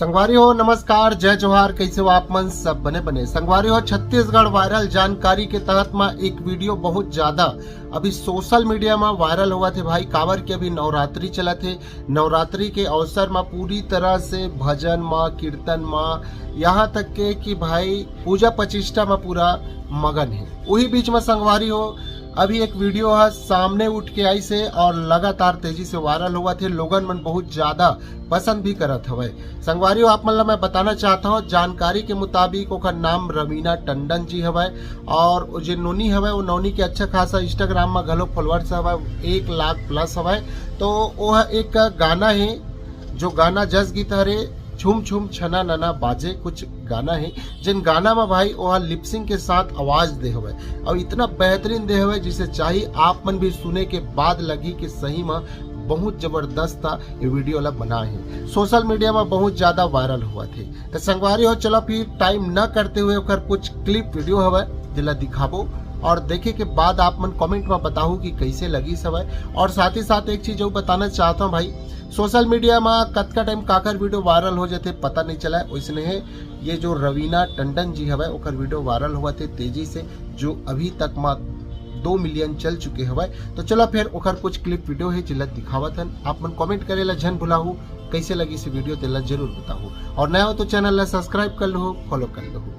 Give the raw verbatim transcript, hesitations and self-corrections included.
संगवारी हो, नमस्कार, जय जोहार, कैसे हो आप मन? सब बने बने। संगवारी हो, छत्तीसगढ़ वायरल जानकारी के तहत म एक वीडियो बहुत ज्यादा अभी सोशल मीडिया म वायरल होवत हे भाई, काबर के अभी नवरात्रि चलत हे। नवरात्रि के अवसर म पूरी तरह से भजन म, कीर्तन म, यहाँ तक के कि भाई पूजा पचिष्ठा म पूरा मगन हे। उही बीच म संगवारी हो, अभी एक वीडियो ह सामने उठ के आइस हे और लगातार तेजी से वायरल होवत हे। लोगन मन बहुत ज्यादा पसंद भी करत हवय। संगवारी हो, आप मन ला मैं बताना चाहता हूँ, जानकारी के मुताबिक ओकर नाम रवीना टंडन जी हवय और जे नोनी हवय, वो नोनी के अच्छा खासा Instagram म घलो followers हवय, एक लाख plus हवय। तो वो ह एक गाना हे, जो गाना जस गीत हरे, छुम छुम छना नना बाजे, कुछ गाना हे, जेन गाना म भाई ओहा lip sync के साथ आवाज दे हवय और इतना बेहतरीन दे हवय, जिसे चाही आप मन भी सुने के बाद लगी कि सही म बहुत जबरदस्त ये वीडियो ला बनाए हे। सोशल मीडिया म बहुत ज्यादा वायरल होवत हे। त संगवारी हो, चलो फिर टाइम न करते हुए ओकर कुछ क्लिप वीडियो हवय, जेला दिखाबो और देखे के बाद आप मन कमेंट म बताहू कि कैसे लगिस हवय। और साथ ही साथ एक चीज अउ बताना चाहता हूँ भाई, सोशल मीडिया म कतका टाइम काकर वीडियो वायरल हो जाथे, पता नहीं चला। वैसने हे, ये जो रवीना टंडन जी हवय, ओकर वीडियो वायरल होवत हे तेजी से, जो अभी तक म दो मिलियन चल चुके हवय। तो चलो फिर ओकर कुछ क्लिप वीडियो हे, जेला दिखावत हन। आप मन कमेंट करे ला झन भुलाहू, कैसे लगिस वीडियो तेला जरूर बताहू और नया हो तो चैनल ला सब्सक्राइब कर लहू, फॉलो कर लहू।